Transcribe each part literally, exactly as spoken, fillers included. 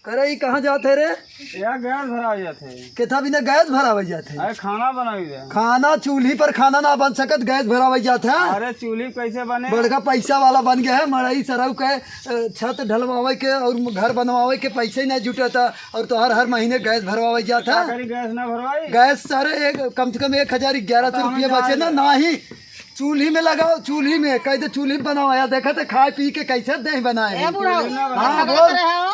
करे, ई कहाँ जात है रे? यहाँ गैस भरावे जात है। केथा बिना गैस भरावे जात है? अरे, खाना बनावे जात है। खाना चूल्ही पर खाना ना बन सकत, गैस भरावे जात है। अरे, चूल्ही कैसे बने? बड़का पैसा वाला बन गया है, मड़ई सरऊ के, अ, छत ढलवावे के और घर बनवावे के पैसे ही ना जुटता, और तोहर हर महीने गैस भरवावे जात है। का करी, गैस ना भरवाई? गैस सारे एक, कम से कम एक हजार ग्यारह सौ तो हमें रुपया बचे ना, जाए। नाही। चूल्ही में लगाओ, चूल्ही में, कह दे चूल्ही बनाओ, या देखा तो खाए पी के कैसे देह बनाए ए हैं। बुढ़ऊ, हाँ, झगड़ा बोल। करे हो?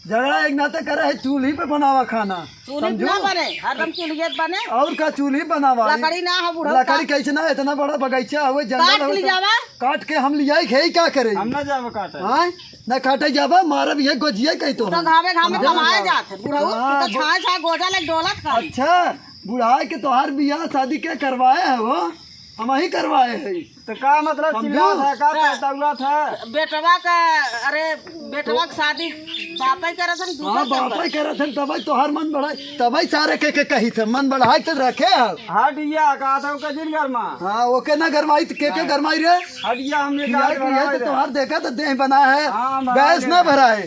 झगड़ा एक नाते करे है, चूल्ही पे बनावा खाना, चूल्ही समझू? ना बने, हरदम चूल्हिए बने। और का चूल्ही बनावा? लकड़ी ना हो बुढ़ऊ, लकड़ी काट कैसे ना, इतना बड़ा बगीचा हुए, जंगल काट हो ले तो जावा। काट के हम लियाई, खेई का करे? हम ना जावे काटे। हाँ, ना काटे जावा, मारब ये गोजिया कही तो तो हम। घामे घामे समझा? कमाए जात है बुढ़ऊ, हाँ, तू तो गो- छाए छाए गोजा लग डोलत खाली। अच्छा, बुढ़ाए के तोहार बियाह शादी के करवाए है वो? हम ही करवाए है। तो का मतलब समझू? चिल्लात है, का सर, पछतावत है? बेटवा का, अरे, बेटवा का शादी बापे करत हन, हाँ, दूसर बापे करत। करत हन, तबे तोहार मन बढ़ाई, तबे सारे के, के कही थे, मन बढ़ाई तो रखे है। हट या, का था ओके जिन गरमा? हाँ, ओके ना गरमाई तो के, के हाँ। गरमाई रे? हट या, हमने किया काट किया बनाए तो रे। तोहार देखा तो देह बना है, हाँ, हम गैस बनाए ना रे। भराए,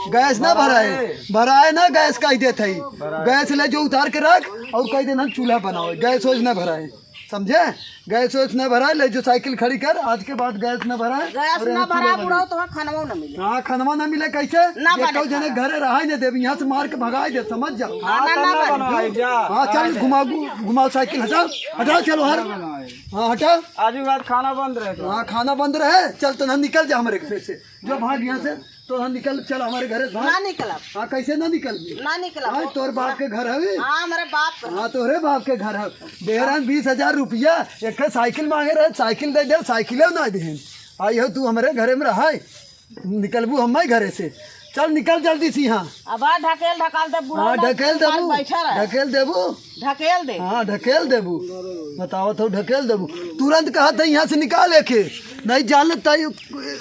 गैस ना भराए, भराए। भराए ना गैस कह देत है, भराए। गैस ले जो उतार के रख और कह देना चूल्हा बनाओ, गैस वैस ना भराए। समझे? गैस वैस न भराए, ले जो साइकिल खड़ी कर, आज के बाद गैस न भराए। गैस और न यहाँ भराए, चूल्हा बुढ़ऊ, बनाए। तोहर खनवा न मिले। हाँ, खनवा न मिले, कैसे? न ये बने कऊ जने खाना। घरे रहाई न देब, यहाँ से मार के भगाई दे, समझ जा। खाना हाँ, ना ना बने। बनवाई जा। हाँ, चल, घुमाओ, घु-, घुमाओ साइकिल, हटाओ, हटाओ, चलो हर। हाँ, हटाओ। आज के बाद खाना बंद रहे तो। हाँ, खाना बंद रहे, चल, तो ना निकल जा हमारे घर से, जो भाग यहाँ से। तो हम निकल, चल हमारे घरे से। ना निकलब। हाँ, कैसे ना निकल? ना निकलब। हाँ, तोर बाप के घर हवे? हाँ, हमारे बाप के। हाँ, तोहरे बाप के घर है। बेहरान बीस हजार रुपया, एक ठे साइकिल मांगे रहे, साइकिल दे दे, साइकिले ना देहन। आई हो तू हमारे घरे में रहा, निकलबू हमारे घरे से। चल निकल जल्दी से यहाँ। अब आ ढकेल ढकाल दे, बुढ़ऊ हाँ, ना ढकेल तुम्हारे देबू, बैठा रहे। ढकेल देबू। ढकेल दे। हाँ, ढकेल देबू। बतावत हो, ढकेल देबू। तुरंत कहत है, यहाँ से निकाल एके। नहीं जान लेता,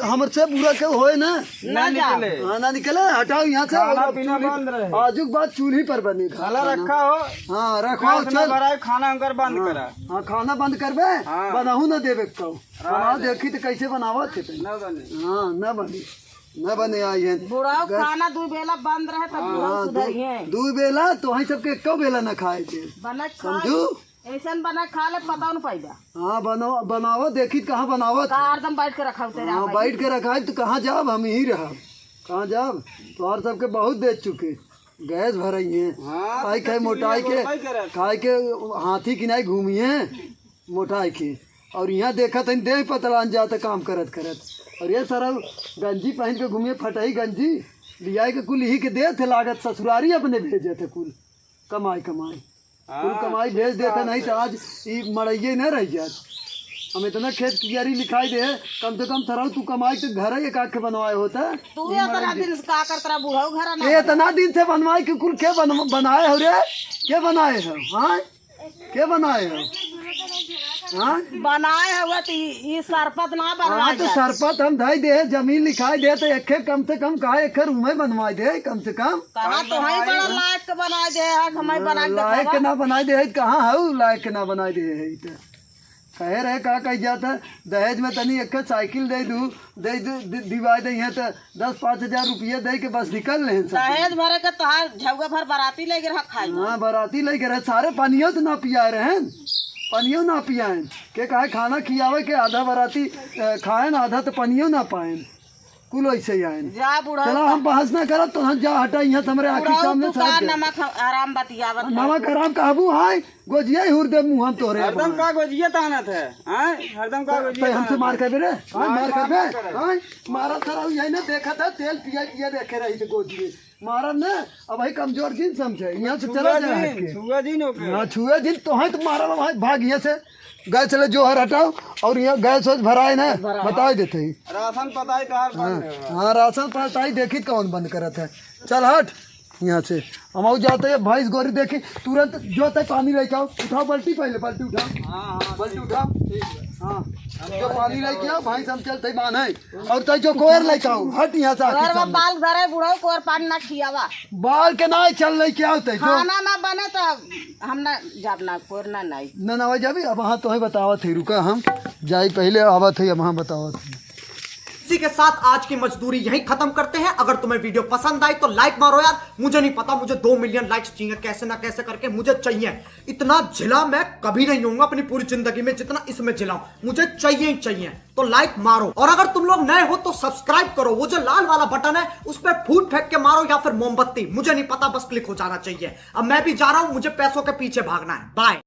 हमर से बुरा केहू होए ना। ना ना जाओ। निकले। हाँ, ना निकले, हटाओ यहाँ से। खाना और पीना चूल्ही, बंद रहे। आजुक बाद चूल्ही पर बने खाना। खाना रखा हो। हाँ, रखो, गैस ना चल। भराए, खाना उनकर बंद हाँ, करा। हाँ, खाना बंद करबे, हाँ। बनाहू ना देबे कहो। रहा बना दे। देखी तो कैसे बनावत है तनी। ना बने। हाँ, ना बने। न बने आई है। बुढ़ऊ गैस खाना दू बेला बंद रहे तब हाँ, बुढ़ऊ हाँ, दू, सुधरिहे। दू बेला, तोहई सबके एको बेला न खाए के। बना खा, समझू? ऐसन बना खा ले, पता न पैदा। हाँ, बनाओ, बनाओ, देखी कहाँ बनावत। का हरदम बैठ के रखा तेरे हाँ, आप बैठ के रखा है, तो कहाँ जाब, हम यहीं रहब। कहाँ जाब? तोहर सबके बहुत दे चुके। गैस भरई है। हाँ, खाई तो खाई चीज मोटाई ये के, बोलबे करत। खाई के हाथी किनारे घूमी है। मोटाई के। और यहाँ देखत हन देह पतलान जात काम करत करत। और ये सरऊ गंजी पहन के घूमिए, फटही गंजी लियाए के कुल यही के देत है, लागत ससुरारी अपने भेजत है कुल कमाई कमाई। कुल हाँ, कमाई ठीक भेज देते बात नहीं है। तो आज ई मड़इये न रह जात। हम इतना खेत कियारी लिखाई दे, कम से कम सरऊ तू कमाई तो घर एक आखे बनवाए होता। तू ये इतना दिन से का करत रहा बुढ़ऊ घर ना ये इतना दिन से बनवाए कि कुल के बन-, बनाए हो रे? के बनाए हो? हाँ? के बनाए हो? हाँ? बनाए हुआ तो ई, ई सरपत ना हाँ, बनवाए तो जात। सरपत हम धई दे, जमीन लिखाई दे, तो एके कम से कम कहा एके रूमे बनवाए दे, कम से कम। कहाँ तो हई बड़ा लायक के बनाए दे, हक हमारे हाँ, बना के लायक देखावा। के ना बनाए दे, कहाँ हऊ लायक के ना बनाए दे है तो। कहे रहे का कही जाता, दहेज में तनी एके साइकिल दे दू, दे दू, दि-, दिवाए दे हैं तो दस पाँच हजार रुपया दे के बस निकल रहे हैं सब। दहेज भरे के तोहार झउआ भर बाराती ले गे रहा खाई। हाँ, बाराती ले गे रहे, सारे पानियो तो ना पियाए रहे हैं, पानियो ना पियाए। के कहे खाना खियावे के आधा बाराती, अ, खाए ना आधा तो पानियो ना पाए। कुल ऐसे ही आए। जा बुढ़ऊ। चला हम बहस ना करब तो हम जा हटा यहाँ से हमरे आँखी बुढ़ऊ सामने तू से का हट जा। नमक ह-, हराम बतियावत है। नमक हराम कहबू हाँ, गोजिया ही हुर दे मुँह हम तोहरे हरदम अपना। का गोजिया तानत है, हाँ? हरदम का तो, गोजिया तो हमसे तानत मार है। करबे रे? हाँ, मार मार करबे? मार करबे। हाँ, मारा सरऊ यही ना देखा था, तेल पिया पिया देखे रही थे गोजिए। मारा ना, अब भाई कमजोर जिन समझे, यहाँ से छुआ चला जाए जिन, हट के। छुआ जिन ओके। हाँ, छुआ जिन तो है तो मारा लो भाई, भाग यहाँ से। गैस चले जो हर हटाओ और यहाँ गैस वैस भराए ना, भराए। बताए देते ही। राशन पताई तो हर हाँ, बंद है। हाँ, राशन पताई देखी कौन बंद करत है। चल हट। यहाँ से हम आऊ जाते हैं, भैंस गोरी देखी, तुरंत जो तय पानी लेके आओ, उठाओ बाल्टी, पहले बाल्टी उठाओ, हाँ, हाँ, बाल्टी ठीक उठाओ। है, ठीक है। हाँ, जो पानी लेके आओ, भैंस हम चलते ही बांध है। और तय जो कोयर लेके आओ, हट यहाँ से आके कोयर में सामने। बाल धरे बुढ़ऊ, कोयर पानी ना खियावा। बाल के ना चल लेके आओ तय जो। खाना ना बने तो हम ना जाब ना, कोयर ना नाई। ना ना जाबी, अब हाँ तोहे बतावत है, रुका हम जाई पहले, आवत है, अब हाँ बतावत है। के साथ आज की मजदूरी यहीं खत्म करते हैं। अगर तुम्हें वीडियो पसंद आई तो लाइक मारो यार, मुझे नहीं पता, मुझे दो मिलियन लाइक्स चाहिए, कैसे ना कैसे करके मुझे चाहिए। इतना झिला मैं कभी नहीं होऊंगा अपनी पूरी जिंदगी में जितना इसमें झिला हूं, मुझे चाहिए ही चाहिए। तो लाइक मारो, और अगर तुम लोग नए हो तो सब्सक्राइब करो, वो जो लाल वाला बटन है उस पर फूट फेंक के मारो या फिर मोमबत्ती, मुझे नहीं पता, बस क्लिक हो जाना चाहिए। अब मैं भी जा रहा हूं, मुझे पैसों के पीछे भागना है। बाय।